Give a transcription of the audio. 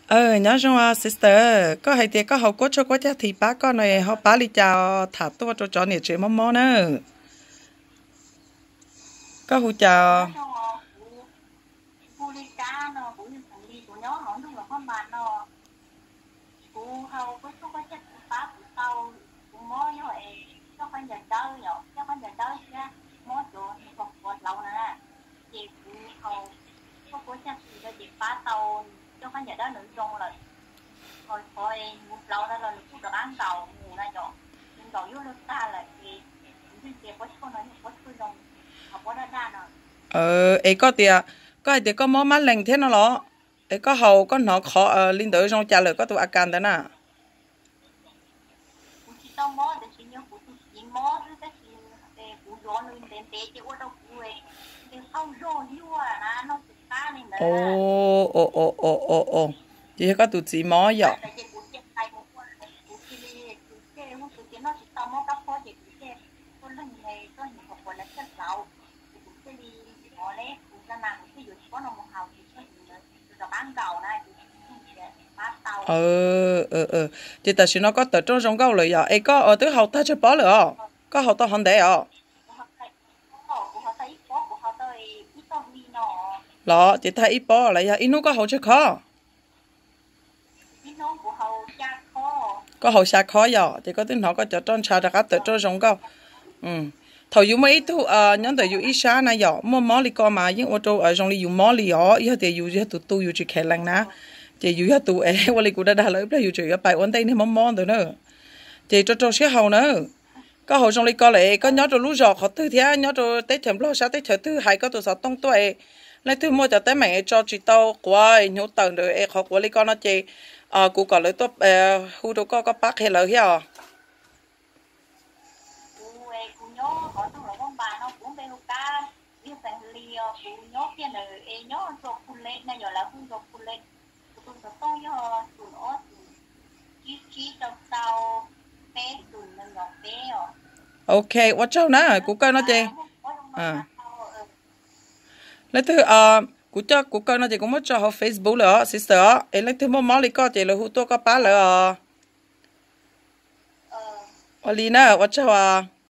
Nyob zoo sister, koj hais tias koj haus kuab tshuaj kuab cag this pab koj no ho pab li cas, tham tuaj rau cov niam tsev mob mob na. Koj hu cas? Kuv li cas no, kuv yog Xeem Lis, kuv nyob hauv ntuj los maj mas no. Kuv haus kuab tshuaj kuab cag kuv pab kuv tau, kuv mob yog es coj qab ncaws dawb, yog coj qab ncaws dawb thiab mob cov niag pog quav hlauv na. Ces kuv haus kuab tshuaj kuab cag kuv ces pab tau coj qab ncaws dawb nws zoo lawm. Ho qhov es mus hlauv no los nws kuj rov qab nkaum mus na yom, nws nkaum yuav luag tag lawm ces kuv yeej tias kuab tshuaj no yog kuab tshuaj zoo, ho kuab daj daj no. Es koj tias, koj hais tias koj mob mab lees thiab no los? Es koj haus koj hnov qhov li ntawd zoo cas lawm koj tus a kas ntawd na? Kuv tsis tau mob, tiam sis yog kuv tus txiv mob xwb, tab sis kuv zov nws ntev ntev ces ua rau kuv nqis qauj zog yuag na, noj tsis qab li ntawd. Ces yog koj tus txiv mob yom? Kuv cia li, kuv cia li, kuv cia li, kuv cia li noj tsis tau, mob kab phob ces kuv cia li ua leeg, koj niam pog quav lawv thiaj hlauv, ces kuv cia li hnov ne, kuv xa nas kuv thiaj yuav tsis paub no mus haus, ces koj tus ntawd rov qab nkaum na, ces pab tau. Ces tam sim no koj tawm rooj zoo nkauj lawm yom? Es koj twb haus tag tsawg pob lawm os? Koj haus tau hov ntev os? Los ces tag ib pob los yog ib hnub koj haus tsawg khob? Koj haus xya khob yom, ces koj twb hnov koj cov roj ntsha rov qab tawm roj zoo nkauj. Thaum yus muaj ib tug nyob ntawm yus ib sab na yom, muaj mob li ko mas yeej ua rau zoo li yus mob li os. Yog tias yus yog tus tu yus tsis kheev lees na, ces yus yog tus es ua li kuv dag dag lawm, ib pliag yus tseem yuav pais ua ntej niag mob mob ntawd na. Ces rau rau siab haus na. Koj haus zoo li ko lawm, koj nyob rau lub zos qhov twg thiab nyob rau teb chaws Nplog sab teb chaws twg, hais koj tus xov tooj tuaj es leej twg muaj cov teeb meem es tso tsis tau quav hnyuv tawm ntawd es qhov quav li ko no ces kuv kom lawv tuaj hu rau koj, koj pab qhia lawv thiab os. Kuv, kuv nyob hauv ntuj los vaj npas no, kuv npe hu Kab, yog Xeem Lis os, kuv nyob kiag ntawm es nyob Ntuas Phu Le na, yog lawv hu Ntuas Phu Le. Kuv tus xov tooj yog xoom ob xoom tsib tsib rau rau peb xoom nees nkaum peb os. Ok, ua tsaug na, kuv kaw no ces leej twg, kuv coj kuv kaw no ces kuv muab tso hauv Facebook lawm os sister os, es leej twg muaj mob li koj ces lawv hu tuaj koj pab lawv os. Ua li na, ua tsaug os.